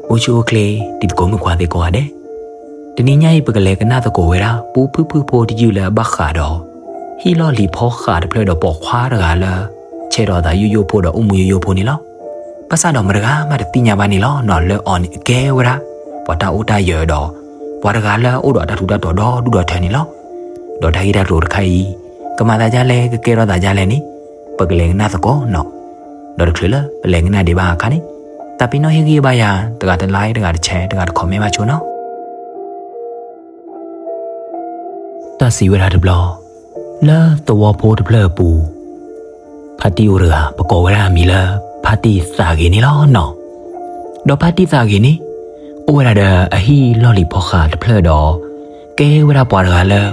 အိၣ်ဆူၣ်အိၣ်ချ့ တံၤသကိးမုၣ်ခွါသ့ၣ်ကိးဂၤဒဲး, တနံၤညါအံၤ ပကလဲၤကနၣ်သကိးဝဲဒၣ် ပူဖုၣ်ဖုၣ်ဖိတယုၢ်လၢအဘၣ်ဃးဒီး ဟံၣ်လီၢ်လံၤဖီဃးတဖျၢၣ်ဒီးပိာ်ခွါတဂၤလၢ ဆဲးထီၣ်အသးယိယိဖိဒီးအိၣ်မူယိယိဖိန့ၣ်လီၤ. ဘၣ်ဆၣ်ဒီးမတဂၤမးတသ့ၣ်ညါဘၣ်န့ၣ်လီၤနီၤ, လၢအီၤန့ၣ်ကဲဝဲဒၣ် ပှၤတၢ်အိၣ်တၢ်ယၢၤဒီး ပှၤတဂၤလၢအအိၣ်ဒီးအတၢ်ထူးတၢ်တီၤဒီဒူၣ်ဒီထၢန့ၣ်လီၤ. ဒီးတၢ်ဂ့ၢ်တၢ်ကျိၤတခါအံၤ ကမၤသးဒ်လဲၣ် ကကဲထီၣ်သးဒ်လဲၣ်န့ၣ် ပကလဲၤကနၣ်သကိးနီၤ. ဒီးတချုးလၢပလဲၤကနၣ်ဒံးဘၣ်အခါန့ၣ် တၢ်ပ့ၤနီၣ်ဟ့ၣ်ဂံၢ်ဘါယၤ တဂၤတlike တဂၤတshare တဂၤတcommentဘၣ်ဆိနီၤ. တၢ်စံးဝဲဒၣ်တဘျီ လၢသဝီဖိတဖျၢၣ်အပူၤ ဖါတံၢ်အိၣ်တဂၤ ပကိးဝဲဒၣ်အမံၤလၢ ဖါတံၢ်သးဂ့ၤန့ၣ်လီၤနီၤ. ဒီးဖါတံၢ်သးဂ့ၤန့ၣ် အိၣ်ဝဲဒၣ်ဒီးအဟံၣ်လီၢ်လံၤဖီဃးတဖျၢၣ်ဒီး ကဲဝဲဒၣ်ပှၤတဂၤလၢ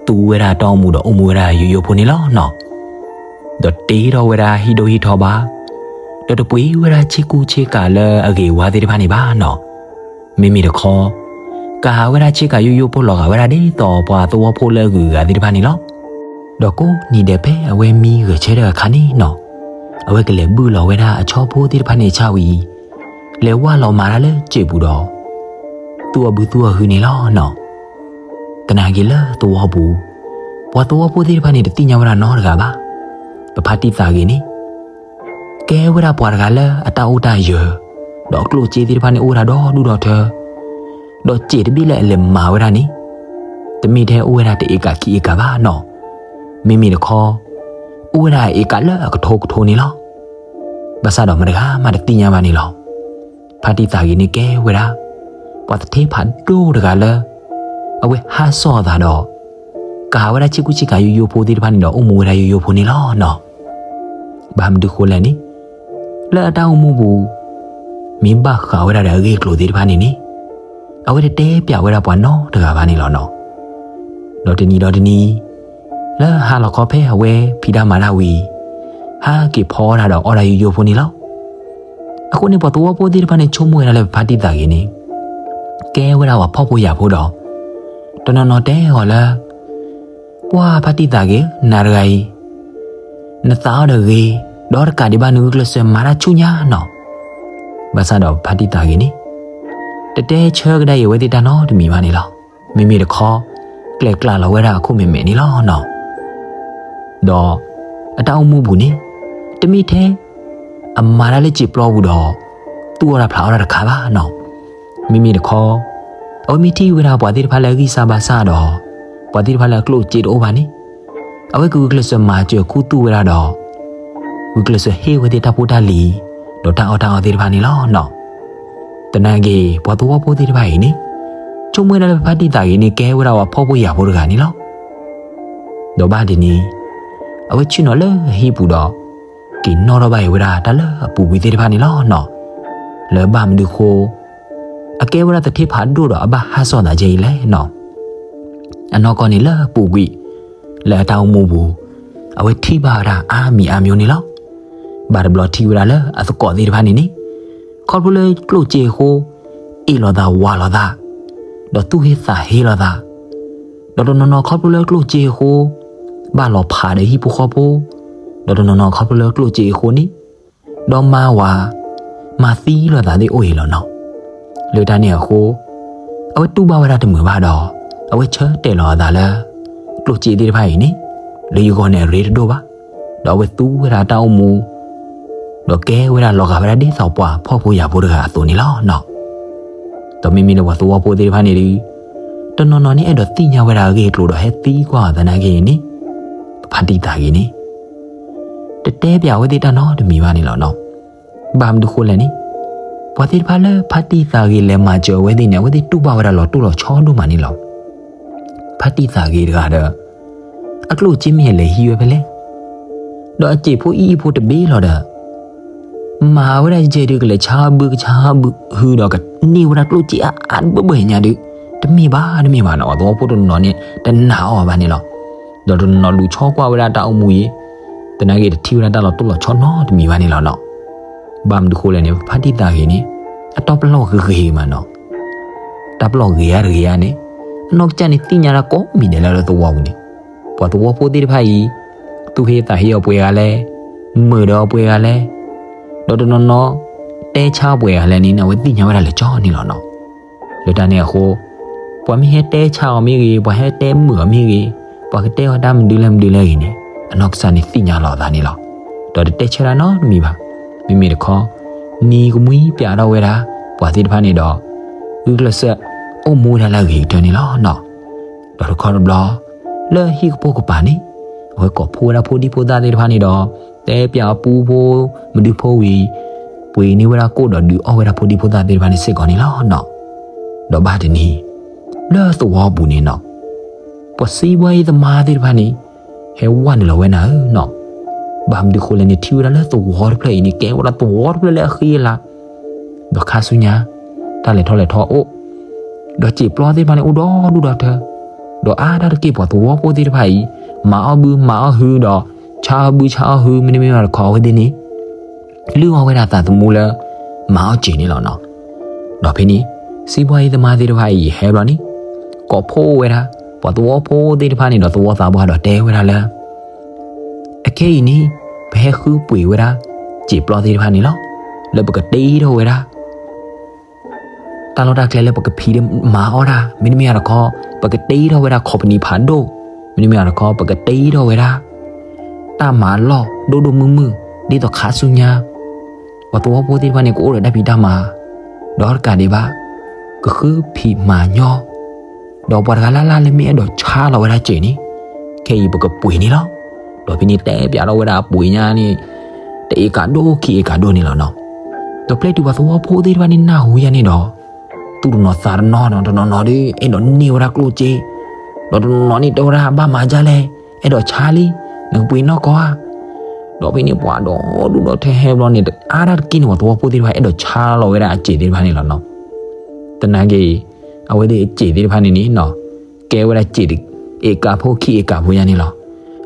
သူဝဲဒၣ်တၢ်အိၣ်မူဒီးအိၣ်မူဝဲဒၣ်ယိယိဖိန့ၣ်လီၤနီၤ. ဒီးတ့ထီၣ်ဝဲဒၣ်ဟံၣ်ဒိၣ်ဟံၣ်ထီဘၣ်, ဒီးတပှ့ၤဝဲဒၣ်ဆ့ကူဆ့ကၤလၢအဂ့ၤအဝါသ့ၣ်တဖၣ်န့ၣ်ဘၣ်နီၤ. မ့မ့ၢ်တခီ ကဟးဝဲဒၣ်ဆ့ကၤယိယိဖိလီၤဂာ်ဝဲဒၣ်ဒ်သိးပှၤသဝီဖိလၢအဂုၤအဂၤသ့ၣ်တဖၣ်န့ၣ်လီၤ. ဒီးကိးနံၤဒဲးဖဲအဝဲမံဂဲၤဆၢထၢၣ်အခါန့ၣ်နီၤ, အဝဲကလဲၤဘုၣ်လီၤဝဲဒၣ်အဆီဖိသ့ၣ်တဖၣ်န့ၣ်ဆၣ်ဝံၤ လဲၤဝၢ်လီၤမၤတၢ်လၢစံာ်ပူၤဒီး သူၣ်အဘုသူၣ်အဟုန့ၣ်လီၤနီၤ. သနာ်က့လၢသဝီပူၤ ပှၤသဝီဖိသ့ၣ်တဖၣ်န့ၣ် တသ့ၣ်ညါဝဲဒၣ်နီတဂၤဘၣ်. ပဖါတံၢ်သးဂ့ၤန့ၣ် ကဲဝဲဒၣ်ပှၤတဂၤလၢအတၢ်အိၣ်တၢ်ယၢၤ ဒီးအကျိၣ်စ့သ့ၣ်တဖၣ်န့ၣ် အိၣ်ဝဲဒၣ်ဒီဒူၣ်ဒီထၢ ဒီးစံာ်တဘ့ၣ်လၢအလဲၤမၤဝဲဒၣ်န့ၣ် တမ့ၢ်ထဲအိၣ်ဝဲဒၣ်တအ့ကးခံအ့ကးဘၣ်နီၤ. မ့မ့ၢ်တခီ အိၣ်ဝဲဒၣ်အအ့ကးလၢအကထိကထိန့ၣ်လီၤ. ဘၣ်ဆၣ်ဒီးမတဂၤမးတသ့ၣ်ညါဘၣ်န့ၣ်လီၤ. ဖါတံၢ်သးဂ့ၤန့ၣ်ကဲဝဲဒၣ် ပှၤသထ့ဖးဒိၣ်တဂၤလၢ အဝဲဟးစီၣ်အသးဒီး ကဟးဝဲဒၣ်ဆ့ကူဆ့ကၤယိယိဖိသ့ၣ်တဖၣ်န့ၣ်ဒီး အိၣ်မူဝဲဒၣ်ယိယိဖိန့ၣ်လီၤနီၤ. ဘၣ်မနုၤဃိလဲၣ်န့ၣ် လၢအတၢ်အိၣ်မူပူၤ မ့ၢ်ဘၣ်ဃးဝဲဒၣ်ဒီးအဂ့ၢ်အကျိၤသ့ၣ်တဖၣ်န့ၣ်န့ၣ် အဝဲတတဲပျးဝဲဒၣ်ပှၤနီတဂၤဘၣ်န့ၣ်လီၤနီၤ. ဒီးတနံၤဒီးတနံၤ လၢဟါလီၤခီဖဲအဝဲဖံးတၢ်မၤတၢ်ဝံၤ ဟးက့ၤဖီအီၣ်တၢ်ဒီးအီၣ်တၢ်ယိယိဖိန့ၣ်လီၤ. အဃိန့ၣ် ပှၤသဝီဖိသ့ၣ်တဖၣ်န့ၣ် ဆိကမိၣ်ဝဲဒၣ်လၢပဖါတံၢ်သးဂ့ၤန့ၣ် ကဲဝဲဒၣ်ပှၤဖှီၣ်ဖိယာ်ဖိဒီး တနီၤနီၤတဲအီၤလၢ ပှၤဖါတံၢ်သးဂ့ၤဧၢ, နၤတဂၤအံၤ နသးအီၣ်ဒီးဂ့ၤ, ဒီးတကးဒံးဘၣ် နဂုာ်ကျဲးစၢးမၤတၢ်ဆူညါနီၤ. ဘၣ်ဆၣ်ဒီးဖါတံၢ်သးဂ့ၤန့ၣ် တတဲဆၢကဒါအံၤအဝဲသ့ၣ်တၢ်နီတမံၤဘၣ်န့ၣ်လီၤ. မ့မ့ၢ်တခီ ကျဲၤကျးလီၤဝဲဒၣ်အခိၣ်မဲာ်မဲာ်န့ၣ်လီၤနီၤ. ဒီးအတၢ်အိၣ်မူပူၤန့ၣ် တမ့ၢ်ထဲ အမၤတၢ်လၢစံာ်ပျီပူၤဒီး သူၣ်အီၣ်တၢ်ဖျးအီၣ်တၢ်တခါဘၣ်နီၤ. မ့မ့ၢ်တခီ အဝဲမ့ၢ်ထံၣ်ဝဲဒၣ်ပှၤသ့ၣ်တဖၣ်လၢအဂံၢ်စၢ်ဘါစၢ်ဒီး ပှၤသ့ၣ်တဖၣ်လၢအကျိၣ်အစ့တအိၣ်ဘၣ်န့ၣ် အဝဲကဂုာ်ကျဲးစၢးမၤစၢၤခူသူၣ်ဝဲဒၣ်ဒီး ဂုာ်ကျဲးစၢးဟ့ၣ်ဝဲသ့ၣ်တၢ်ဖိတၢ်လံၤ ဒီးတၢ်အီၣ်တၢ်အီသ့ၣ်တဖၣ်န့ၣ်လီၤနီၤ. သနာ်က့ ပှၤသဝီဖိသ့ၣ်တဖၣ်အံၤန့ၣ် ဆိကမိၣ်ဝဲဒၣ်လၢဖါတံၢ်သးဂ့ၤန့ၣ် ကဲဝဲဒၣ်ပှၤဖှီၣ်ဖိယာ်ဖိတဂၤန့ၣ်လီၤ. ဒီးဘၣ်တနံၤ အဝဲဆ့ၣ်နီၤလၢအဟံၣ်ပူၤဒီး က့ၤနီၣ်ထီၣ်ဘၣ်အံၤဝဲဒၣ်တၢ်လၢအပူၤကွံာ်သ့ၣ်တဖၣ်န့ၣ်လီၤနီၤ. လၢဘၣ်မနုၤဃိ အကဲဝဲဒၣ်သထ့ဖးဒိၣ်ဒီးအဘၣ်ဟးစီၣ်သးကဲအံၤလဲၣ်နီၤ. အနီၢ်ကီၢ်န့ၣ်လၢအပူၤကွံာ် လၢအတၢ်အိၣ်မူပူၤ အဝဲထံၣ်ဘၣ်ဝဲဒၣ်အါမံၤအါမံၤန့ၣ်လီၤ. ဘၣ်တဘျီထံၣ်ဝဲဒၣ်လၢအသကိးသ့ၣ်တဖၣ်န့ၣ်န့ၣ် ခီဖျိလၢကျိၣ်စ့အဃိ အ့ၣ်လိာ်သးဝးလိာ်သး ဒီးသူၣ်ဟ့သးဟ့လိာ်သး ဒီးတနီၤနီၤခီဖျိလၢကျိၣ်စ့အဃိ ဘၣ်လီၤဖးဒီးဟံၣ်ဖိဃီဖိ, ဒီးတနီၤနီၤခီဖျိလၢကျိၣ်စ့အဃိန့ၣ် ဒီးမါဝၤ မၤသံလိာ်သးသ့ၣ်အိၣ်အံၤလီၤနီၤ. လၢတၢ်န့ၣ်အဃိ အဝဲတူၢ်ဘၣ်ဝဲဒၣ်တမုာ်ဘၣ်ဒီး အဝဲဆၢတဲာ်လီၤအသးလၢ ကျိၣ်စ့သ့ၣ်တဖၣ်အံၤန့ၣ် လၢယဂီၢ်န့ၣ်အရ့တဒိၣ်ဘၣ်, ဒီးအဝဲသူဝဲဒၣ်တၢ်အိၣ်မူ ဒီးကဲဝဲဒၣ်လီၤဂာ်ဝဲဒၣ်ဒ်သိးပှၤဖှီၣ်ဖိယာ်ဖိတဂၤအသိးန့ၣ်လီၤနီၤ. ဒီးမ့မ့ၢ်လၢပှၤသဝီဖိသ့ၣ်တဖၣ်န့ၣ်ဒီး တနီၤနီၤန့ၣ်အဲၣ်ဒိးသ့ၣ်ညါဝဲဒၣ်အဂ့ၢ်အကျိၤဒီးဟဲသံကွၢ်အီၤသနာ်က့န့ၣ် ပဖါတံၢ်သးဂ့ၤန့ၣ် တတဲပျးအဝဲသ့ၣ်တၢ်နီတမံၤဘၣ်န့ၣ်လီၤနီၤ. ဘၣ်မနုၤဃိလဲၣ်န့ၣ် ပှၤသ့ၣ်တဖၣ်လၢဖါတံၢ်သးဂ့ၤလဲၤမၤစၢၤအဝဲသ့ၣ်န့ၣ် အဝဲသ့ၣ်တူၢ်ဘၣ်ဝဲဒၣ်လီၤတိၢ်လီၤဆီဒိၣ်မးန့ၣ်လီၤ. ဖါတံၢ်သးဂ့ၤတဂၤဒီး အကျိၣ်စ့မ့ၢ်အလဲၤဟံးဝဲဖဲလဲၣ်, ဒီးအစ့းဖိအံၣ်အံၣ်ဖိတဘ့ၣ်လီၤဒီး မၤဝဲဒၣ်ယဲၢ်ဒုးကလဲၤဆါဘုကဆါဘုဟုဒီးကန့ၢ်ဝဲဒၣ်ကျိၣ်စ့အါအါတဘၣ်ဘၣ်ညါဒုး တမ့ၢ်ဘၣ်တမ့ၢ်ဘၣ်နီၤ. ပှၤသဝီဖိတနီၤနီၤန့ၣ် တနာ်အီၤဘၣ်န့ၣ်လီၤ. ဒီးတနီၤနီၤလူၤဆီကွၢ်ဝဲဒၣ်တၢ်အိၣ်မူအံၤ သနာ်က့တထံၣ်ဝဲဒၣ်တၢ်လီၤတိၢ်လီၤဆီနီတမံၤဘၣ်န့ၣ်လီၤနီၤ. ဘၣ်မနုၤဃိလဲၣ်န့ၣ် ဖါတံၢ်သးဂ့ၤန့ၣ် အတၢ်ပလီၢ်ဂ့ၤဂ့ၤမးနီၤ. တၢ်ပလီၢ်ဂ့ၤဧါတဂ့ၤဧါန့ၣ် အနီၢ်ကစၢ်န့ၣ် သ့ၣ်ညါတၢ်ကိးမံၤဒဲးလၢလၢသဝီပူၤန့ၣ် ပှၤသဝီဖိသ့ၣ်တဖၣ်အံၤ သူၣ်ဟ့သးဟ့အီၤပှဲၤဂၤလဲၣ်, မုာ်ဒီးအီၤပှဲၤဂၤလဲၣ်, ဒီးတနီၤနီၤ တဲဆါပှဲၤဂၤလဲၣ်န့ၣ် အဝဲသ့ၣ်ညါဝဲဒၣ်လၢာ်ကၠီန့ၣ်လီၤနီၤ. လၢတၢ်န့ၣ်အဃိ ပှၤမ့ၢ်ဟဲတဲဆါအီၤမ့ၢ်ဂ့ၤ, ပှၤဟဲတဲမုာ်အီၤမ့ၢ်ဂ့ၤ, ပှၤကတဲအီၤတၢ်မနုၤလဲၣ်မနုၤလဲၣ်ဂ့ၤန့ၣ် အနီၢ်ကစၢ်န့ၣ်သ့ၣ်ညါလီၤအသးန့ၣ်လီၤ. ဒီးတတဲဆၢတၢ်နီတမံၤဘၣ်. မ့မ့ၢ်တခီ နံၤကမှံပၠးထီၣ်ဝဲဒၣ် ပှၤသ့ၣ်တဖၣ်န့ၣ်ဒီး ဂုာ်ကျဲးစၢး အိၣ်မူဝဲဒၣ်လၢအဂ့ၤကတၢၢ်န့ၣ်လီၤနီၤ. ဒီးတခီတဘျီ လၢဟံၣ်ကပိာ်ကပၤန့ၣ် အဝဲကိးဖှိၣ်ဝဲဒၣ်ဖိဒံဖိသၣ်သ့ၣ်တဖၣ်န့ၣ်ဒီး တဲပၠးအပူဖိမဒုဖိဝံၤ ပှ့ၤန့ၢ်ဝဲဒၣ်ကိၣ်ဒီးဒုးအီၣ်ဝဲဒၣ်ဖိဒံဖိသၣ်သ့ၣ်တဖၣ်န့ၣ်စ့ၢ်ကီးန့ၣ်လီၤနီၤ. ဒီးဘၣ်တနံၤ လၢသဝီပူၤန့ၣ်နီၤ ပှၤစံးဘှါအံၤသမါသ့ၣ်တဖၣ်န့ၣ် ဟဲဝဲနုာ်လီၤဝဲနၤဧၢနီၤ. ဘၣ်မနုၤဃိလဲၣ်န့ၣ် ထံၣ်ဝဲဒၣ်လၢသဝီတဖျၢၣ်အံၤန့ၣ် ကဲဝဲဒၣ်သဝီတဖျၢၣ်လၢအဃံအလၤ ဒီးခါဆူညါ တၢ်လဲၤထီၣ်လဲၤထီအိၣ်, ဒီးစံာ်ပျီသ့ၣ်တဖၣ်န့ၣ် အိၣ်ဒီဒူၣ်ဒီထၢ, ဒီးအါတက့ၢ်ပှၤသဝီဖိသ့ၣ်တဖၣ်အံၤ မၤအီၣ်ဘုမၤအီၣ်ဟုဒီး ဆါအီၣ်ဘုဆါအီၣ်ဟု မ့တမ့ၢ်ဘၣ်တခီ အဝဲသ့ၣ်န့ၣ် လုၢ်အီၣ်ဝဲဒၣ်သးသမူလၢ မၤအီၣ်စ့ၤန့ၣ်လီၤနီၤ. ဒီးဖဲန့ၣ် စံးဘှါအံၤသမါသ့ၣ်တဖၣ်အံၤဟဲဘျီန့ၣ် ကိးဖှိၣ်ဝဲဒၣ် ပှၤသဝီဖိသ့ၣ်တဖၣ်န့ၣ်ဒီးသဝီသးပှၢ်ဒီးတဲဝဲဒၣ်လၢ အခဲအံၤန့ၣ် ပဟဲဃုပှ့ၤဝဲဒၣ် စံာ်ပျီသ့ၣ်တဖၣ်န့ၣ်လီၤ. လၢပကတ့ထီၣ်ဝဲဒၣ် တၢ်လီၢ်တၢ်ကျဲလၢပကဖံးမၤအီၣ်တၢ် မ့တမ့ၢ်ဘၣ်တခီ ပကတ့ထီၣ်ဝဲဒၣ် company ဖးဒိၣ်, မ့တမ့ၢ်ဘၣ်တခီ ပကတ့ထီၣ်ဝဲဒၣ် တၢ်မၤလီၢ်ဒိၣ်ဒိၣ်မုၢ်မုၢ် ဒ်သိးခါဆူညါ ပှၤသဝီဖိသ့ၣ်တဖၣ်န့ၣ် ကအိၣ်ဒီးတၢ်ဖံးတၢ်မၤ, ဒီးတကးဒံးဘၣ် ကဃုဖံးမၤညီ ဒီးပှၤတဂၤလၢ်လၢ်လၢမ့ၢ်အဲၣ်ဒိးဆါလီၤဝဲဒၣ်စ့ၤန့ၣ် ခဲအံၤပကပှ့ၤန့ၣ်လီၤ. ဒီးဖဲန့ၣ်တဲပၠးထီၣ်ဝဲဒၣ်အပှ့ၤညါန့ၣ် တအ့ကးဒိၣ်ခံအ့ကးဒိၣ်န့ၣ်လီၤနီၤ. ဒီးပျဲတုၤပှၤသဝီဖိသ့ၣ်တဖၣ်န့ၣ်နၢ်ဟူယါန့ၣ်ဒီး သူၣ်တနီၤသးတနီၤနီၤ တနီၤနီၤဒီး အဲၣ်ဒိးန့ၢ်ဝဲဒၣ်ကျိၣ်စ့, ဒီးတနီၤနီၤန့ၣ်တဲဝဲဒၣ်ဘၣ်မၤဒ်လဲၣ်, အဲၣ်ဒိးဆါလံ, နကပှ့ၤနီၢ်ကီၢ်ဧါ. ဒီးဖဲန့ၣ်ပှၤဒီဒူၣ်ဒီထၢဟဲဘျီန့ၣ် အါတက့ၢ်န့ၣ် ပှၤသဝီဖိသ့ၣ်တဖၣ် အဲၣ်ဒိးဆါလီၤဝဲဒၣ်အစ့ၤသ့ၣ်တဖၣ်န့ၣ်လီၤနီၤ. သနာ်က့ အဝဲသ့ၣ်အစ့ၤသ့ၣ်တဖၣ်န့ၣ်န့ၣ်နီၤ ကဲဝဲဒၣ်စ့ၤ အ့ကးဖိခံအ့ကးဖိယါန့ၣ်လီၤ.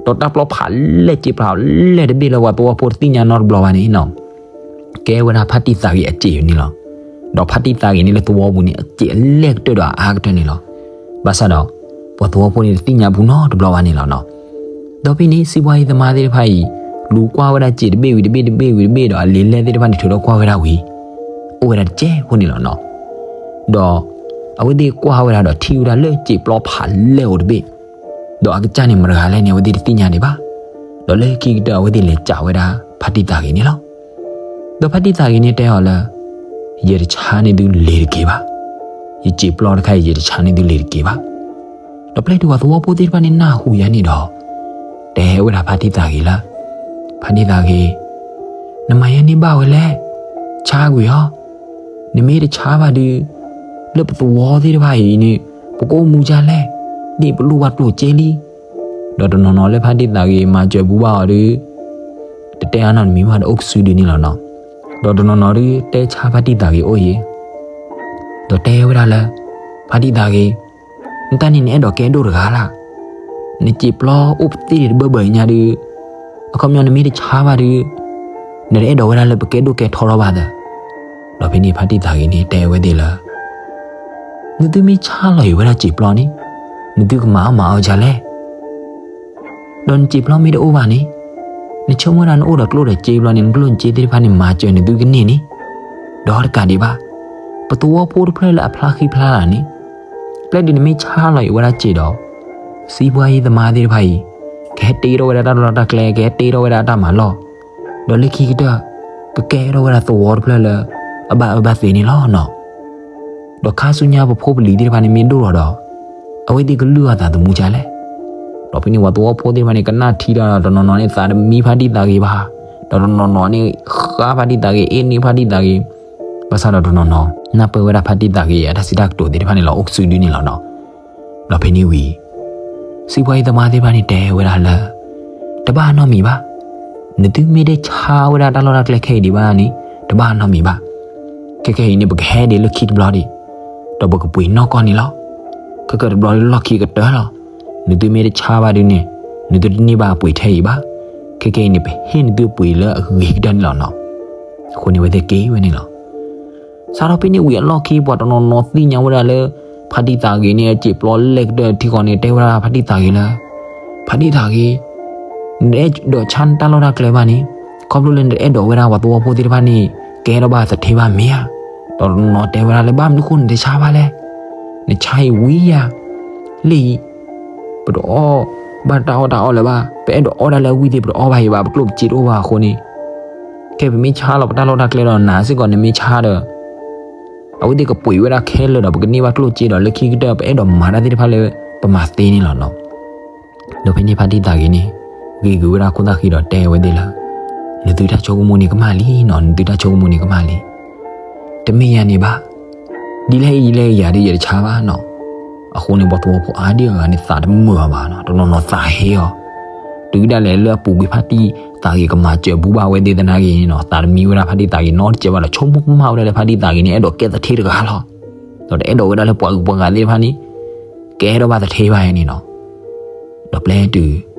ဒီးတၢ်ပျီဖးလဲၢ်စ့ၤပျီလဲၢ်တဘ့ၣ်လၢပှၤသဝီဖိတသ့ၣ်ညါနီတဘျီဘၣ်န့ၣ်နီၤ ကဲဝဲဒၣ်ဖါတံၢ်သးဂ့ၤအစ့ၤန့ၣ်လီၤ. ဒီးဖါတံၢ်သးဂ့ၤန့ၣ်လၢသဝီပူၤန့ၣ် အစ့ၤအလဲၢ်ကတၢၢ်ဒီးအအါကတၢၢ်န့ၣ်လီၤ. ဘၣ်ဆၣ်ဒီး ပှၤသဝီဖိန့ၣ်တသ့ၣ်ညါပူၤနီတဘျီဘၣ်န့ၣ်လီၤနီၤ. ဒီးဖဲန့ၣ် စံးဘှါအံၤသမါသ့ၣ်တဖၣ်အံၤ လူၤကွၢ်ဝဲဒၣ်စ့ၤတဘ့ၣ်ဝံၤတဘ့ၣ်တဘ့ၣ်ဝံၤတဘ့ၣ်ဒီး အလံာ်လဲၢ်သ့ၣ်တဖၣ်န့ၣ် ထုးထီၣ်ကွၢ်ဝဲဒၣ်ဝံၤ အိၣ်ဝဲဒၣ်တစဲးဖိန့ၣ်လီၤနီၤ. ဒီး အဝဲသ့ၣ်ကွၢ်ဝဲဒၣ်ဒီးထံၣ်ဝဲဒၣ်လၢစ့ၤပျီဖးလဲၢ်အိၣ်တဘ့ၣ်, ဒီးအကစၢ်န့ၣ်မတၤတဂၤလဲၣ်န့ၣ် အဝဲသ့ၣ်တသ့ၣ်ညါဒံးဘၣ်. ဒီးလၢခံကတၢၢ်အဝဲသ့ၣ်လဲၤစံးဝဲဒၣ် ဖါတံၢ်သးဂ့ၤန့ၣ်လီၤ. ဒီးဖါတံၢ်သးဂ့ၤန့ၣ်တဲအီၤလၢ ယတဆါန့ၢ်သုလ့ၤတက့ၤဘၣ်. ယစ့ၤပျီတခါအံၤ ယတဆါန့ၢ်သုလ့ၤတက့ၤဘၣ်. ဒီးပျဲတုၤပှၤသဝီဖိသ့ၣ်တဖၣ်န့ၣ်နၢ်ဟူယါန့ၣ်ဒီး တဲဝဲဒၣ်ဖါတံၢ်သးဂ့ၤလၢ ဖါတံၢ်သးဂ့ၤ, နမၤယဲန့ၢ်ဘၣ်ဝဲလဲၣ်, ဆါကွံာ်အီၤ. နမ့ၢ်တဆါဘၣ်ဒီး လၢပသဝီသ့ၣ်တဖၣ်အံၤန့ၣ် ပကအိၣ်မူဒ်လဲၣ်, ဒ်ပလိၣ်ဘၣ်ကျိၣ်စ့လံ. ဒီးတနီၤနီၤလၢဖါတံၢ်သးဂ့ၤမၤစၢၤဘူးဘၣ်အီၤဒီး တတဲအါနီတမံၤဘၣ်ဒီးအိၣ်ကစုဒုန့ၣ်လီၤနီၤ. ဒီးတနီၤနီၤဒီးတဲဆါဖါတံၢ်သးဂ့ၤအိၣ်အံၤ ဒီးတဲဝဲဒၣ်လၢ ဖါတံၢ်သးဂ့ၤ, နတၢ်န့ၣ်နအဲၣ်ဒိးကဲဒိၣ်တဂၤလၢ်. နစ့ၤပျီအိၣ်ပသ့ၣ်ဒံးတဘၢဘၢအံၤညါဒီး အခီပညီနမ့ၢ်တဆါဘၣ်ဒီး နတအဲၣ်ဒိးဝဲဒၣ်လၢပကဲဒိၣ်ကဲထီထီၣ်ဘၣ်သၢ. ဒီးဖဲန့ၣ်ဖါတံၢ်သးဂ့ၤန့ၣ်တဲဝဲသ့ၣ်လၢ နသုမ့ၢ်ဆါလီၤအံၤဝဲဒၣ်စ့ၤပျီန့ၣ် နသုကမၤအီၣ်မၤအီဒ်လဲၣ်. ဒီးနစ့ၤပျီမ့ၢ်တအိၣ်ဘၣ်န့ၣ် နဆိကမိၣ်ဝဲဒၣ်နအိၣ်ဒီးကျိၣ်ဒီးစ့ဘျီန့ၣ် နကျိၣ်နစ့သ့ၣ်တဖၣ်န့ၣ် မၤစၢၤနသုကန့ၢ်န့ၣ်. ဒီးတကးဒံးဘၣ် ပသဝီဖိတဖျၢၣ်လၢအဖျါဃံဖျါလၤန့ၣ် ပျဲဒုးနမ့ၢ်ဆါလီၤအံၤဝဲဒၣ်စ့ၤဒီး စံးဘှါအံၤသမါသ့ၣ်တဖၣ်အံၤ ကဟဲတ့ထီၣ်ဝဲဒၣ်တၢ်လီၢ်တၢ်ကျဲ ကဟဲတ့ထီၣ်ဝဲဒၣ်အတၢ်မၤလီၢ် ဒီးလၢခံကတၢၢ် ကကဲထီၣ်ဝဲဒၣ်သဝီတဖျၢၣ်လၢ အဘၣ်အၢဘၣ်သီန့ၣ်လီၤနီၤ. ဒီးခါဆူညါပဖိပလံၤသ့ၣ်တဖၣ်န့ၣ်မ့ၢ်ဒိၣ်ထီၣ်ဒီး အဝဲသ့ၣ်ကလုၢ်အီၣ်သးသမူဒ်လဲၣ်. ဒီးဖဲန့ၣ်ပှၤသဝီဖိသ့ၣ်တဖၣ်န့ၣ် ကနၣ်ထံဒီးတနီၤနီၤန့ၣ် သးတမံဖါတံၢ်သးဂ့ၤဘၣ်, ဒီးတနီၤနီၤန့ၣ် ဃါဖါတံၢ်သးဂ့ၤ အ့ၣ်န့ၢ်ဖါတံၢ်သးဂ့ၤ, ဘၣ်ဆၣ်ဒီးတနီၤနီၤ နၢ်ပၢၢ်ဝဲဒၣ်ဖါတံၢ်သးဂ့ၤအတၢ်စံးတၢ်ကတိၤသ့ၣ်တဖၣ်န့ၣ်လီၤ အိၣ်ကစုဒုန့ၣ်လီၤနီၤ. ဒီးဖဲန့ၣ်ဝံၤ စံးဘှါအံၤသမါသ့ၣ်တဖၣ်န့ၣ်တဲဝဲဒၣ်လၢ တဘၣ်နီတမံၤဘၣ်. နသုမ့ၢ်တဆါဝဲဒၣ်တၢ်လီၢ်တၢ်ကျဲခဲအံၤဒံးဘၣ်န့ၣ် တဘၣ်နီတမံၤဘၣ်. ခဲခဲအံၤန့ၣ် ပကဟဲဒံးလၢခံတဘျီဒံး, ဒီးပကပှ့ၤနီၢ်ကီၢ်န့ၣ်လီၤ. ခဲကတဘျီလၢလီၢ်ခံကတၢၢ်လီၤ. နသုမ့ၢ်တဆါဘၣ်ဒုန့ၣ် နသုတန့ၢ်ဘၣ်အပှ့ၤထဲအံၤဘၣ်. ခဲခဲအံၤန့ၣ် ပဟ့ၣ်နသုအပှ့ၤလၢအဂ့ၤကတၢၢ်န့ၣ်လီၤနီၤ. အဃိန့ၣ်အဝဲသ့ၣ်က့ၤဝဲန့ၣ်လီၤ. စးထီၣ်ဖဲန့ၣ်ဝံၤအလီၢ်ခံ ပှၤတနီၤနီၤသ့ၣ်ညါဝဲဒၣ်လၢ ဖါတံၢ်သးဂ့ၤန့ၣ် စံာ်ပျီလဲၢ်ကတၢၢ်ထံဃီန့ၣ် တဲဝဲဒၣ်ဖါတံၢ်သးဂ့ၤလၢ ဖါတံၢ်သးဂ့ၤ, နတအဲၣ်ဒိးဆါနတၢ်လီၢ်တၢ်ကျဲဘၣ်န့ၣ်, ခီဖျိလၢနတအဲၣ်ဒိးဝဲဒၣ်ပှၤသဝီဖိသ့ၣ်တဖၣ်န့ၣ် ကဲထီၣ်ဘၣ်သထ့ဘၣ်မ့ၢ်ဧါ. ဒီးတနီၤတဲဝဲဒၣ်လၢ ဘၣ်မနုၤဃိနတဆါဘၣ်လဲၣ်, နဆါအံၤဝံၤယၤ, လၢအံၤ ပတအီၣ်ဘၣ်တၢ်အီၣ်တၢ်အီလၢၤဘၣ်, ပအဲၣ်ဒိးအီၣ်ဒၣ်လၢအဝံၤသ့ၣ် ပတအီၣ်ဘၣ်အံၤဘၣ်, ပကျိၣ်ပစ့တအိၣ်ဘၣ်အဃိန့ၣ်, ခဲပမ့ၢ်ဆါလီၤပတၢ်လီၢ်တၢ်ကျဲဒီး နၤစ့ၢ်ကီးနမ့ၢ်ဆါဒီး အဝဲသ့ၣ်ကပှ့ၤဝဲဒၣ်ခဲလၢာ်ဒီး ပကန့ၢ်ဘၣ်ကျိၣ်စ့ဒီး လၢခံကတၢၢ် ပအဲၣ်ဒိးမၤတၢ်သ့ၣ်တဖၣ်လၢ ပမၤသ့န့ၣ်လီၤနီၤ. ဒီးဖဲန့ၣ်ဖါတံၢ်သးဂ့ၤန့ၣ် ဂ့ၤဂုာ်ဝဲဒၣ်ခိၣ်သၣ်ဃံဒီးတဲဝဲသ့ၣ်လၢ နသုတၢ်ဆိကမိၣ်န့ၣ်ကမၣ်လံနီၤ, နသုတၢ်ဆိကမိၣ်န့ၣ်ကမၣ်လံ. တမ့ၢ်ယၤန့ၣ်ဘၣ်, ဒ်လဲၣ်အံၤလဲၣ်ယၤဒီးယတဆါဘၣ်နီၤ. အဃိန့ၣ် ပှၤသဝီဖိအါဒံအါဂၤန့ၣ် သးတမုာ်အီၤဘၣ်နီၤ, တနီၤနီၤသးဟ့အီၤ. တုၤဒၣ်လဲာ်လၢအပူၤကွံာ်ဖါတံၢ်သးဂ့ၤကမၤစၢၤဘူးဘၣ်ဝဲသ့ၣ်သနာ်က့န့ၣ်နီၤ, သးတမံဝဲဒၣ်ဖါတံၢ်သးဂ့ၤနီတစဲးဘၣ်ဒီး ဆိကမိၣ်ကမၣ်ဝဲဒၣ်လၢဖါတံၢ်သးဂ့ၤန့ၣ် အဲၣ်ဒိးကဲသထ့တဂၤလီၤ. ဒီးတအဲၣ်ဒိးဝဲဒၣ်လၢပှၤဂုၤပှၤဂၤသ့ၣ်တဖၣ်န့ၣ် ကဲထီၣ်ဘၣ်သထ့ဘၣ်အံၤန့ၣ်နီၤ. ဒီးပျဲတုၤ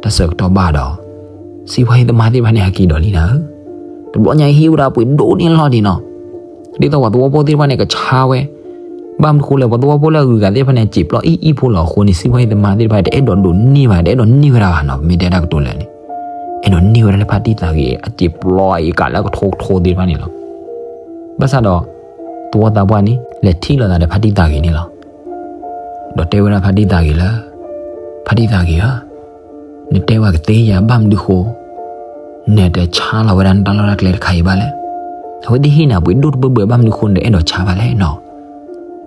တၢ်ဆၢကတီၢ်ဘၣ်ဒီး စံးဘှါဟံးသမါသ့ၣ်တဖၣ်န့ၣ် ဟဲက့ၤဒီးလံနၤဧၢ, တဘျီညါအံၤဟ့ၣ်ဝဲဒၣ်ပှ့ၤဒိၣ်န့ၢ်လီၤဒံးနီၤ. ဒ်သိးပှၤသဝီဖိသ့ၣ်တဖၣ်န့ၣ် ကဆါဝဲ, ဘၣ်မနုၤဃိလဲၣ် ပှၤသဝီဖိလၢအဂုၤအဂၤသ့ၣ်တဖၣ်န့ၣ် စံာ်ပျီအံၣ်အံၣ်ဖိလီၤအဃိန့ၣ် စံးဘှါဟံးသမါသ့ၣ်တဖၣ် တအဲၣ်ဒိးဒိးန့ၢ်ဘၣ်, တအဲၣ်ဒိးန့ၢ်ဝဲဒၣ်ဘၣ်နီၤ, ပမ့ၢ်တဲတၢ်ကတိၤလၢာ်န့ၣ် အဲၣ်ဒိးန့ၢ်ဝဲဒၣ်လၢဖါတံၢ်သးဂ့ၤ အစံာ်ပျီအံၤကးလၢအကထိကထိသ့ၣ်တဖၣ်န့ၣ်လီၤ. ဘၣ်ဆၣ်ဒီး သဝီသးပှၢ်န့ၣ် လဲၤထံၣ်လိာ်သးဒီးဖါတံၢ်သးဂ့ၤန့ၣ်လီၤ. ဒီးတဲဝဲဒၣ်ဖါတံၢ်သးဂ့ၤလၢ ဖါတံၢ်သးဂ့ၤဧၢ, နတဲဝဲကသ့ဧါ, ဘၣ်မနုၤဃိ နတဆါလီၤဝဲဒၣ်နတၢ်လီၢ်တၢ်ကျဲတခါအံၤဘၣ်လဲၣ်. အဝဲသ့ၣ်ဟ့ၣ်နၤပှ့ၤဒိၣ်တဘၢဘၢ ဘၣ်မနုၤဃိနတအဲၣ်ဒိးဆါဘၣ်လဲၣ်နီၤ.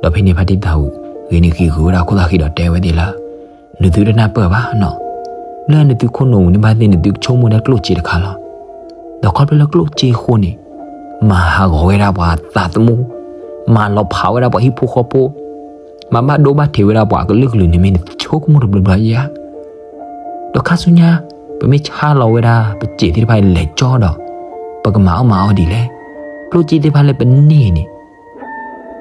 ဒီးဖဲန့ၣ်ဖါတံၢ်သးဂ့ၤန့ၣ် ဂ့ၤဂုာ်ဝဲဒၣ်ခိၣ်သၣ်ဃံဒီးတဲဝဲသ့ၣ်လၢ နသုတနၢ်ပၢၢ်ဘၣ်နီၤ, လၢနသုခိၣ်နူာ်န့ၣ်ဘၣ်သ့ၣ် နသုကဆိကမိၣ်ဒၣ်ကျိၣ်စ့တခါလီၤ. ဒီးခီဖျိလၢကျိၣ်စ့အဃိန့ၣ် မၤဟးဂီၤဝဲဒၣ်ပှၤသးသမူ, မၤလီၤဖးဝဲဒၣ်ပှၤဟံၣ်ဖိဃီဖိ, မၤဘၣ်ဒိဘၣ်ထံးဝဲဒၣ်ပှၤအကလုာ်ကလုာ်န့ၣ်မ့ၢ် နဆိကမိၣ်တဘျီဘျီဧါ. ဒီးခါဆူညါ ပမ့ၢ်ဆါလီၤဝဲဒၣ်ပစံာ်သ့ၣ်တဖၣ်အံၤလဲၤကၠီဒီး ပကမၤအီၣ်မၤအီဒ်လဲၣ်. ကျိၣ်စ့သ့ၣ်တဖၣ်လၢပန့ၢ်န့ၣ်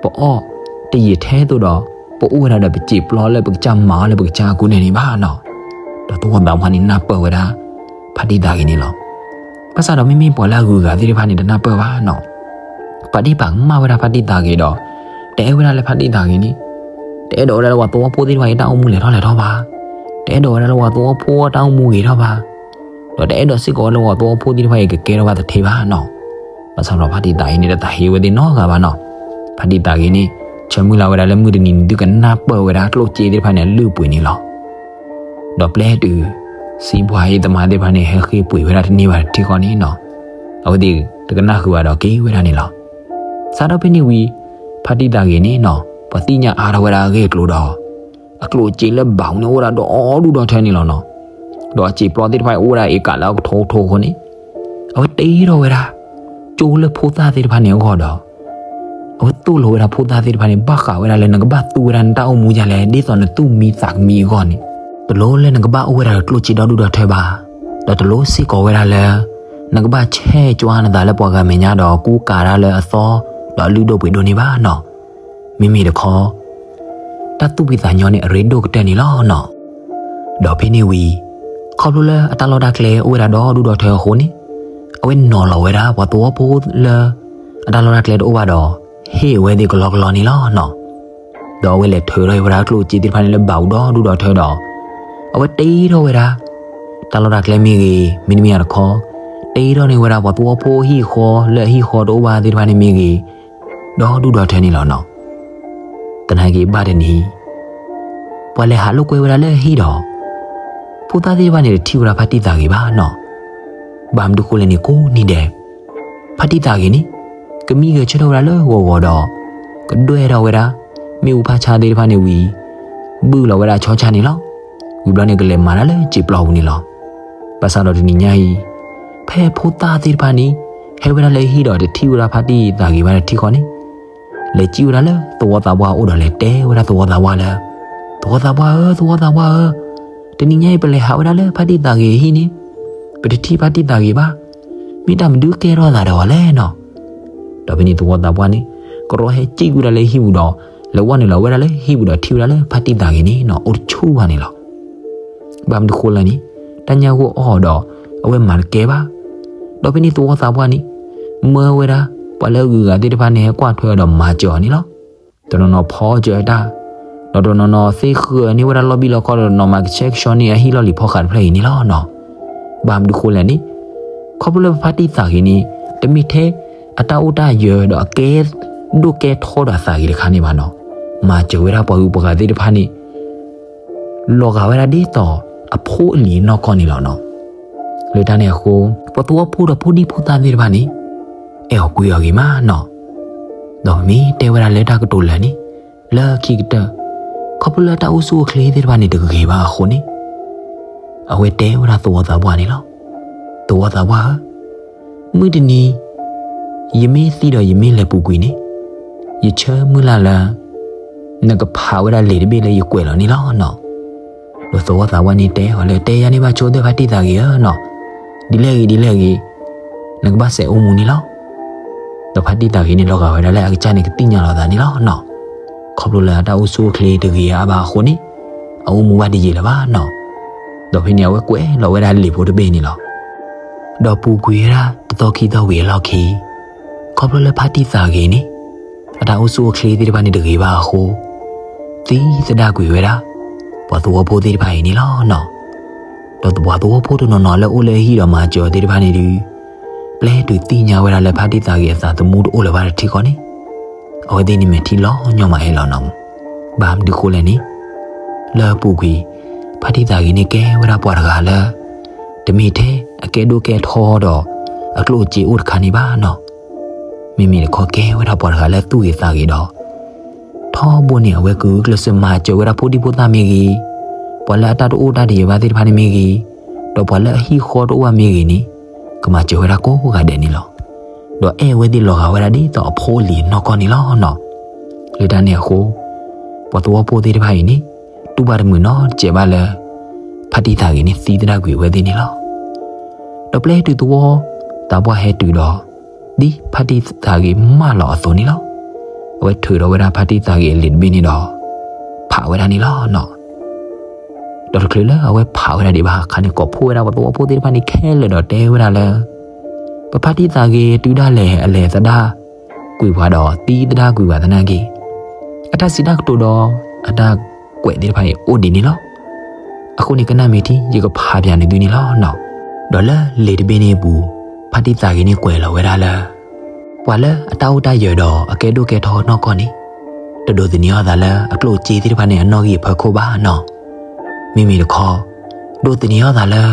ပအီၣ်တယံာ်ထဲသိးဒီး ပအိၣ်ဝဲဒၣ်ဒီးပစံာ်ပျီလၢပကစၢ်မၤအီၣ်လၢပကစၢ်အကူန့ၣ်န့ၣ်ဘၣ်နီၤ. ဒီးသဝီသးပှၢ်န့ၣ်နၢ်ပၢၢ်ဝဲဒၣ် ဖါတံၢ်သးဂ့ၤန့ၣ်လီၤ. ဘၣ်ဆၣ်ဒီးမ့မ့ၢ်ပှၤလၢအဂုၤအဂၤသ့ၣ်တဖၣ်န့ၣ် တနၢ်ပၢၢ်ဘၣ်နီၤ. ပာ်ဒ့ၣ်ပာ်ကမၣ်ဝဲဒၣ်ဖါတံၢ်သးဂ့ၤဒီး တအဲၣ်ဝဲဒၣ်လၢဖါတံၢ်သးဂ့ၤန့ၣ် တအဲၣ်ဒိးဝဲဒၣ်လၢပှၤသဝီဖိသ့ၣ်တဖၣ်အံၤတၢ်အိၣ်မူလဲၤထီၣ်လဲၤထီၣ်ဘၣ်, တအဲၣ်ဒိးဝဲဒၣ်လၢပှၤသဝီဖိတၢ်အိၣ်မူဂ့ၤထီၣ်ဘၣ်, ဒီးတအဲၣ်ဒိးစ့ၢ်ကီးဝဲလၢပှၤသဝီဖိသ့ၣ်တဖၣ်အံၤကကဲထီၣ်ဘၣ်သထ့ဘၣ်နီၤ. ဘၣ်ဆၣ်ဒီးဖါတံၢ်သးဂ့ၤန့ၣ် တသးဟ့ဝဲသ့ၣ်နီတဂၤဘၣ်နီၤ. ဖါတံၢ်သးဂ့ၤန့ၣ် ဆၢမုၢ်လၢ်ဝဲဒၣ်လၢမုၢ်တနံၤန့ၣ် သုကနၢ်ပၢၢ်ဝဲဒၣ်ကျိၣ်စ့သ့ၣ်တဖၣ်န့ၣ် အလုၢ်အပှ့ၤန့ၣ်လီၤ. ဒီးပျဲတုၤ စံးဘှါဟံးသမါသ့ၣ်တဖၣ်န့ၣ် ဟဲဃ့ပှ့ၤဝဲဒၣ်တန့ၢ်ဘၣ်တထံဃီန့ၣ်နီၤ, အဝဲသ့ၣ်တကနၣ်ဃုာ်ဘၣ်ဒီးက့ၤဝဲဒၣ်န့ၣ်လီၤ. စးထီၣ်ဖဲန့ၣ်ဝံၤ ဖါတံၢ်သးဂ့ၤန့ၣ်နီၤ ပှၤသ့ၣ်ညါအါထီၣ်ဝဲဒၣ်အဂ့ၢ်အကျိၤဒီး အကျိၣ်အစ့လၢဘၣ်အူန့ၣ်အိၣ်ဝဲဒၣ်ဒီဒူၣ်ဒီထၢန့ၣ်လီၤနီၤ. ဒီးအစံာ်ပျီသ့ၣ်တဖၣ်အံၤအိၣ်ဝဲဒၣ်အကးလၢအကထိကထိအဃိန့ၣ် အဝဲတ့ထီၣ်ဝဲဒၣ် ကၠိလၢဖိသၣ်သ့ၣ်တဖၣ်န့ၣ်အဂီၢ်ဒီး အဝဲသိၣ်လိဝဲဒၣ်ဖိသၣ်သ့ၣ်တဖၣ်န့ၣ် ဘၣ်ဃးဝဲဒၣ်လၢနကဘၣ်သူဝဲဒၣ်နတၢ်အိၣ်မူဒ်လဲၣ် ဒ်သိးနသူၣ်မံသးကမံအဂီၢ်န့ၣ် တလိၣ်လၢနကဘၣ်အိၣ်ဝဲဒၣ်ဒီးကျိၣ်စ့ဒီဒူၣ်ဒီထၢဘၣ်, ဒီးတလိၣ်စ့ၢ်ကီးဝဲဒၣ်လၢ နကဘၣ်ဆဲးကွၢ်နသးလၢပှၤဂၤမဲာ်ညါဒီးကူကၤတၢ်လၢအသီ ဒီးအလုၢ်ဒိၣ်ပှ့ၤဒိၣ်န့ၣ်ဘၣ်နီၤ. မ့မ့ၢ်တခီ တၢ်သူၣ်ဖှံသးညီန့ၣ်အရ့ဒိၣ်ကတၢၢ်န့ၣ်လီၤနီၤ. ဒီးဖဲန့ၣ်ဝံၤ ခီဖျိလၢအတၢ်လီၢ်တၢ်ကျဲအိၣ်ဝဲဒၣ်ဒီဒူၣ်ဒီထၢအဃိန့ၣ် အဝဲနီၤလီၤဝဲဒၣ်ပှၤသဝီဖိလၢ အတၢ်လီၢ်တၢ်ကျဲတအိၣ်ဘၣ်ဒီး ဟ့ၣ်အဝဲသ့ၣ်ကလီကလီန့ၣ်လီၤနီၤ. ဒီးအဝဲလဲၤထုးထီၣ်ဝဲဒၣ်ကျိၣ်စ့သ့ၣ်တဖၣ်န့ၣ်လၢဘၣ်အူဒီဒူၣ်ဒီထၢဒီး အဝဲတ့ထီၣ်ဝဲဒၣ် တၢ်လီၢ်တၢ်ကျဲမ့ၢ်ဂ့ၤ မ့တမ့ၢ်တခီ တ့ထီၣ်န့ၢ်ဝဲဒၣ်ပှၤသဝီဖိဟံၣ်ဃီလၢအဟံၣ်ဃီတအိၣ်ဘၣ်သ့ၣ်တဖၣ်န့ၣ်မ့ၢ်ဂ့ၤ ဒီဒူၣ်ဒီထၢန့ၣ်လီၤနီၤ. သနာ်က့ဘၣ်တနံၤ ပှၤလဲၤဟးလိာ်ကွဲဝဲဒၣ်လၢဟံၣ်ဒီး ဖိသၣ်သ့ၣ်တဖၣ်န့ၣ်တထံၣ်ဝဲဒၣ်ဖါတံၢ်သးဂ့ၤဘၣ်နီၤ. ဘၣ်မနုၤဃိလဲၣ်န့ၣ် ကိးနံၤဒဲး ဖါတံၢ်သးဂ့ၤန့ၣ် ကမံဂဲၤဆၢထၢၣ်ဝဲဒၣ်လၢဂီၤဂီၤဒီး ကဒွဲၣ်ထီၣ်ဝဲဒၣ် မ့ၣ်အူဖးဆါသ့ၣ်တဖၣ်န့ၣ်ဝံၤ ဘုၣ်လီၤဝဲဒၣ်ဆီဆါန့ၣ်လီၤ. ဝံၤဘျီန့ၣ် ကလဲၤမၤတၢ်လၢစံာ်ပျီပူၤန့ၣ်လီၤ. ဘၣ်ဆၣ်ဒီးတနံၤညါအံၤ ဖဲဖိသၣ်သ့ၣ်တဖၣ်န့ၣ် ဟဲဝဲဒၣ်လၢဟံၣ်ဒီးတထံၣ်ဝဲဒၣ်ဖါတံၢ်သးဂ့ၤဘၣ်တထံဃီန့ၣ် လဲၤစံးဝဲဒၣ်လၢသဝီသးပှၢ်အိၣ်ဒီးလဲၤတဲဝဲဒၣ်သဝီသးပှၢ်လၢ သဝီသးပှၢ်ဧၢ, သဝီသးပှၢ်ဧၢ, တနံၤညါအံၤပလဲၤဟးဝဲဒၣ်လၢဖါတံၢ်သးဂ့ၤအဟံၣ်န့ၣ် ပတထံၣ်ဖါတံၢ်သးဂ့ၤဘၣ်. မ့ၢ်တၢ်မနုၤကဲထီၣ်သးဒီးအီၤလဲၣ်နီၤ. ဒီးဖဲန့ၣ်သဝီသးပှၢ်န့ၣ် ကရီဟဲစံၣ်ကွံာ်ဒၣ်လၢဟံၣ်ပူၤဒီး လဲၤဝဲနုာ်လီၤဝဲဒၣ်လၢဟံၣ်ပူၤဒီးထံၣ်ဝဲဒၣ်လၢဖါတံၢ်သးဂ့ၤန့ၣ်နီၤ အိၣ်တဆူၣ်ဘၣ်န့ၣ်လီၤ. ဘၣ်မနုၤဃိလဲၣ်န့ၣ် တၢ်ညၣ်ဂိၢ်အီၣ်ဒီး အဝဲမၤတကဲဘၣ်. ဒီးဖဲန့ၣ်သဝီသးပှၢ်န့ၣ် မၢဝဲဒၣ် ပှၤလၢအဂုၤအဂၤသ့ၣ်တဖၣ်န့ၣ် ဟဲကွၢ်ထွဲအီၤဒီးမၤစၢၤအီၤန့ၣ်လီၤ. တနီၤနီၤဖီစၢၤအတၢ်, ဒီးတနီၤနီၤသ့ဃၢၤန့ၢ်ဝဲဒၣ်လီၢ်ဘံၣ်လီၢ်ခီ ဒီးတနီၤမၤကဆှဲကဆှီန့ၢ်အဟံၣ်လီၢ်လံၤဖီဃးတဖျၢၣ်အံၤန့ၣ်လီၤနီၤ. ဘၣ်မနုၤဃိလဲၣ်န့ၣ် ခီဖျိလၢပဖါတံၢ်သးဂ့ၤန့ၣ် တမ့ၢ်ထဲ အတၢ်အိၣ်တၢ်ယၢၤဒီးအကဲဒိၣ်ကဲထီဒီးအသးဂ့ၤတခါန့ၣ်ဘၣ်နီၤ, မၤစၢၤဝဲဒၣ်ပှၤဂုၤပှၤဂၤသ့ၣ်တဖၣ်န့ၣ် လီၤဂာ်ဝဲဒၣ်ဒ်သိးအဖိအလံၤအနီၢ်ကီၢ်န့ၣ်လီၤနီၤ. လၢတၢ်န့ၣ်အဃိ ပှၤသဝီဖိဒီးဖိဒံဖိသၣ်သ့ၣ်တဖၣ်န့ၣ် အဲၣ်အီၤကွံအီၤဂ့ၤမးနီၤ. ဒီးမ့ၢ်တဲဝဲဒၣ်လၢတၢ်ကတိၤလၢာ်န့ၣ် လၢခံကတၢၢ် ခီဖျိလၢတၢ်အိၣ်ဆူၣ်အိၣ်ချ့သ့ၣ်တဖၣ်န့ၣ်တဂ့ၤဘၣ်အဃိန့ၣ် အဝဲတဲဝဲဒၣ်သဝီသးပှၢ်န့ၣ်လီၤ. သဝီသးပှၢ်ဧၢ, မုၢ်တနံၤ ယမ့ၢ်သံဒီးယမ့ၢ်လဲၤပူၤကွံာ်န့ၣ် ယဆၢမုၢ်လၢ်လၢ နကဖးဝဲဒၣ်လံာ်တဘ့ၣ်လၢယကွဲးလီၤန့ၣ်လီၤနီၤ. ဒီးသဝီသးပှၢ်န့ၣ်တဲအီၤလၢ တဲယၤန့ၢ်ဘၣ်ဆိသၢဖါတံၢ်သးဂ့ၤဧၢနီၤ, ဒ်လဲၣ်ဂ့ၤဒ်လဲၣ်ဂ့ၤ နကဘၣ်စဲးအိၣ်မူန့ၣ်လီၤ. ဒီးဖါတံၢ်သးဂ့ၤန့ၣ်လီၤဂာ်ဝဲဒၣ်လၢအကစၢ်န့ၣ်ကသ့ၣ်ညါလီၤသးန့ၣ်လီၤနီၤ. ခီဖျိလၢအတၢ်အိၣ်ဆူၣ်အိၣ်ချ့တဂ့ၤအါဘၣ်အဃိန့ၣ် အအိၣ်မူဘၣ်တယံာ်လၢၤဘၣ်နီၤ. ဒီးဖဲန့ၣ် အဝဲကွဲးလီၤဝဲဒၣ်လံာ်ဖိတဘ့ၣ်န့ၣ်လီၤ. ဒီးပူၤကွံာ်ဝဲဒၣ်တသီခံသီဝံၤအလီၢ်ခံ ခီဖျိလၢဖါတံၢ်သးဂ့ၤန့ၣ် အတၢ်အိၣ်ဆူၣ်အိၣ်ချ့သ့ၣ်တဖၣ်န့ၣ်တဂ့ၤဘၣ်အဃိ သံသဒၣ်ကွံာ်ဝဲဒၣ် ပှၤသဝီဖိသ့ၣ်တဖၣ်အံၤန့ၣ်လီၤနီၤ. ဒီးပှၤသဝီဖိတနီၤနီၤလၢအိၣ်လၢဟံၣ်ဒီးမၤစၢၤအီၤသ့ၣ်တဖၣ်န့ၣ်ဒုး ပျဲတုၤသ့ၣ်ညါဝဲဒၣ်လၢဖါတံၢ်သးဂ့ၤအသးသမူတအိၣ်လၢၤဘၣ်တထံၣ်ဃီန့ၣ် အဝဲသ့ၣ်န့ၣ်မဲာ်ထံလီၤညီမးဟဲလီၤနီၤ. ဘၣ်မနုၤဃိလဲၣ်န့ၣ် လၢအပူၤကွံာ် ဖါတံၢ်သးဂ့ၤန့ၣ်ကဲဝဲဒၣ်ပှၤတဂၤလၢ တမ့ၢ်ထဲအကဲဒိၣ်ကဲထီဒီး အကျိၣ်အစ့အိၣ်တခါန့ၣ်ဘၣ်နီၤ. မ့မ့ၢ်တခီကဲဝဲဒၣ်ပှၤတဂၤလၢသူၣ်ဂ့ၤသးဂ့ၤဒီး ထီဘိန့ၣ် အဝဲကဂုာ်ကျဲးစၢးမၤစၢၤဝဲဒၣ်ဖိဒံဖိသၣ်မ့ၢ်ဂ့ၤ, ပှၤလၢအတၢ်တအိၣ်တၢ်တယၢၤဘၣ်သ့ၣ်တဖၣ်န့ၣ်မ့ၢ်ဂ့ၤ, ဒီးပှၤလၢအဟံၣ်ဃီတအိၣ်ဘၣ်မ့ၢ်ဂ့ၤန့ၣ် ကမၤစၢၤဝဲဒၣ်ကိးဂၤဒဲးန့ၣ်လီၤ. ဒီးအဲၣ်ဝဲသ့ၣ်လီၤဂာ်ဝဲဒၣ်ဒ်သိးအဖိအလံၤအနီၢ်ကီၢ်န့ၣ်လီၤနီၤ. လၢတၢ်န့ၣ်အဃိ ပှၤသဝီဖိသ့ၣ်တဖၣ်အံၤန့ၣ် တူၢ်ဘၣ်တမုာ်နီတစဲးဘၣ်လၢ ဖါတံၢ်သးဂ့ၤန့ၣ်သံသဒၣ်ကွံာ်အဝဲသ့ၣ်န့ၣ်လီၤ. ဒီးပျဲတုၤသဝီသးပှၢ်ဟဲတုၤဒီး ဒ်ဖါတံၢ်သးဂ့ၤမၢလီၤအသိးန့ၣ်လီၤ. အဝဲထုးထီၣ်ဝဲဒၣ်ဖါတံၢ်သးဂ့ၤအလံာ်တဘ့ၣ်န့ၣ်ဒီး ဖးဝဲဒၣ်န့ၣ်လီၤနီၤ. ဒီးတချုးလၢအဝဲဖးဝဲဒၣ်ဒံးဘၣ်အခါန့ၣ် ကိးဖှိၣ်ဝဲဒၣ်ပှၤသဝီဖိသ့ၣ်တဖၣ်န့ၣ်ခဲလၢာ်ဒီးတဲဝဲဒၣ်လၢ ပဖါတံၢ်သးဂ့ၤတုၤဒၣ်လဲာ်အလဲၤသဒၣ်ကွံာ်ပှၤဒီးသံသဒၣ်ကွံာ်ပှၤသနာ်က့ အတၢ်စံးတၢ်ကတိၤဒီး အတၢ်ကွဲးသ့ၣ်တဖၣ်အံၤအိၣ်ဒံးန့ၣ်လီၤ. အဃိန့ၣ်ကနၣ်မ့ၢ်ထံ ယကဖးပၠးန့ၢ်သုန့ၣ်လီၤနီၤ. ဒီးလၢလံာ်တဘ့ၣ်န့ၣ်အပူၤ ဖါတံၢ်သးဂ့ၤန့ၣ်ကွဲးလီၤဝဲဒၣ်လၢ ပှၤလၢအတၢ်အိၣ်တၢ်ယၢၤဒီးအကဲဒိၣ်ကဲထီနီၢ်ကီၢ်န့ၣ် တဒိးသန့ၤအီၣ်သးလၢအကျိၣ်အစ့သ့ၣ်တဖၣ်န့ၣ်အနီၣ်ဂံၢ်အဖီခိၣ်ဘၣ်နီၤ. မ့မ့ၢ်တခီ ဒိးသန့ၤအီၣ်သးလၢ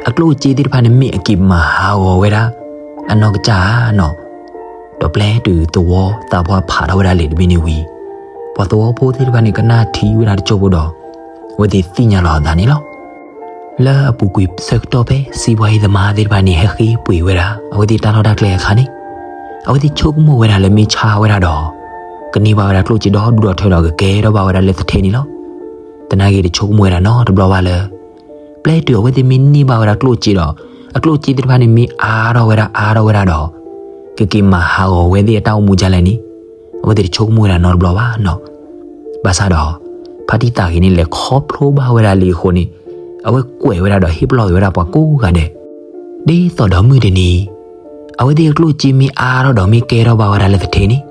အကျိၣ်အစ့သ့ၣ်တဖၣ်န့ၣ်မ့ၢ်အက့ၤမၤဟးဂီၤဝဲဒၣ် အနီၢ်ကစၢ်ဧါနီၤ. ဒီးပျဲတုၤသဝီသးပှၢ်ဖးထီၣ်ဝဲဒၣ်လံာ်တဘ့ၣ်န့ၣ်ဝံၤ ပှၤသဝီဖိသ့ၣ်တဖၣ်န့ၣ်ကနၣ်ထံဝဲဒၣ်တစိၢ်ဖိဒီး အဝဲသ့ၣ်သ့ၣ်ညါလီၤအသးန့ၣ်လီၤ. လၢအပူၤကွံာ်ဆၢကတီၢ်ဖဲစံးဘှါအံၤသမါသ့ၣ်တဖၣ်န့ၣ် ဟဲဃ့ပှ့ၤဝဲဒၣ် အဝဲသ့ၣ်တၢ်လီၢ်တၢ်ကျဲအခါန့ၣ် အဝဲသ့ၣ်ဆိကမိၣ်ဝဲဒၣ်လၢမ့ၢ်ဆါဝဲဒၣ်ဒီး ကန့ၢ်ဘၣ်ဝဲဒၣ်ကျိၣ်စ့ဒီဒူၣ်ဒီထၢဒီးကကဲထီၣ်ဘၣ်ဝဲဒၣ်လၢသထ့န့ၣ်လီၤ. သနာ်က့တဆိကမိၣ်ဝဲဒၣ်နီတဘျီဘၣ်လၢ ပျဲတုၤအဝဲသ့ၣ်မ့ၢ်န့ၢ်ဘၣ်ဝဲဒၣ်ကျိၣ်စ့ဒီး အကျိၣ်စ့သ့ၣ်တဖၣ်န့ၣ်မ့ၢ်အါထီၣ်ဝဲဒၣ်အါထီၣ်ဝဲဒၣ်ဒီး ကက့ၤမၤဟးဂီၤဝဲသ့ၣ်အတၢ်အိၣ်မူဒ်လဲၣ်န့ၣ် အဝဲသ့ၣ်တဆိကမိၣ်ဝဲဒၣ်နီတဘျီဘၣ်နီၤ. ဘၣ်ဆၣ်ဒီး ဖါတံၢ်သးဂ့ၤန့ၣ် လဲၤခီဖျိဘၣ်ဝဲဒၣ်လံအဃိန့ၣ် အဝဲကွဲးဝဲဒၣ်ဒီးဟ့ၣ်ပလီၢ်က့ၤဝဲဒၣ်ပှၤကိးဂၤဒဲး ဒ်သိးဒီးမုၢ်တနံၤ အဝဲသ့ၣ်အကျိၣ်စ့မ့ၢ်အါထီၣ်ဒီးမ့ၢ်ကဲထီၣ်ဘၣ်ဝဲဒၣ်လၢသထ့န့ၣ်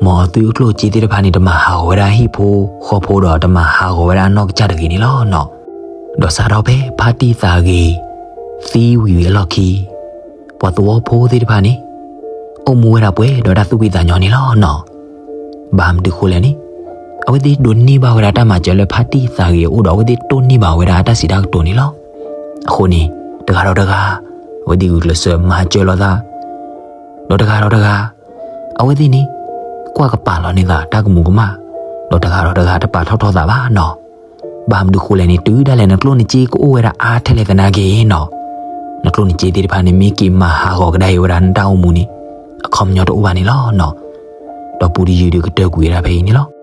မ်အသုအကျိၣ်စ့သ့ၣ်တဖၣ်န့ၣ် တမၤဟးဂီၤဝဲဒၣ်ဟံၣ်ဖိဃီဖိဒီးတမၤဟးဂီၤဝဲဒၣ်အနီၢ်ကစၢ်တဂ့ၤန့ၣ်လီၤနီၤ. ဒီးစးထီၣ်ဖဲဖါတံၢ်သးဂ့ၤ သံဝံၤဝံၤအလီၢ်ခံ ပှၤသဝီဖိသ့ၣ်တဖၣ်န့ၣ် အိၣ်မူဝဲဒၣ်ပှဲၤဒီးတၢ်သူၣ်ဖှံသးညီန့ၣ်လီၤနီၤ. ဘၣ်မနုၤဃိလဲၣ်န့ၣ် အဝဲသ့ၣ်ဒိးန့ၢ်ဘၣ်ဝဲဒၣ်တၢ်မၤစၢၤလၢဖါတံၢ်သးဂ့ၤအအိၣ်ဒီး အဝဲသ့ၣ်တိၢ်န့ၢ်ဘၣ်ဝဲဒၣ်အတၢ်စံးတၢ်ကတိၤန့ၣ်လီၤ. အဃိန့ၣ် တဂၤဒီးတဂၤ အဝဲသ့ၣ်ဂုာ်ကျဲးစၢးမၤစၢၤလိာ်သး ဒီးတဂၤဒီးတဂၤ အဝဲသ့ၣ်န့ၣ် ကွၢ်ကပာ်လီၤန့ၢ်သးတၢ်ကမူၤကမၣ် ဒီးတဂၤဒီးတဂၤတပာ်ထီၣ်ထီသးဘၣ်နီၤ. ဘၣ်မနုၤဃိလဲၣ်န့ၣ် တုၤဒၣ်လဲာ် နကျိၣ်နစ့ကအိၣ်ဝဲဒၣ်အါထဲလဲၣ်သနာ်က့နီၤ, နကျိၣ်နစ့သ့ၣ်တဖၣ်န့ၣ် မ့ၢ်က့ၤမၤဟးဂီၤကဒါအံၤဝဲဒၣ်နတၢ်အိၣ်မူန့ၣ် အခီပညီတအိၣ်ဘၣ်န့ၣ်လီၤနီၤ. ဒီးပူတယုၢ်ဒုးကတၢၢ်ကွံာ်ဝဲဒၣ်ဖဲအံၤန့ၣ်လီၤ.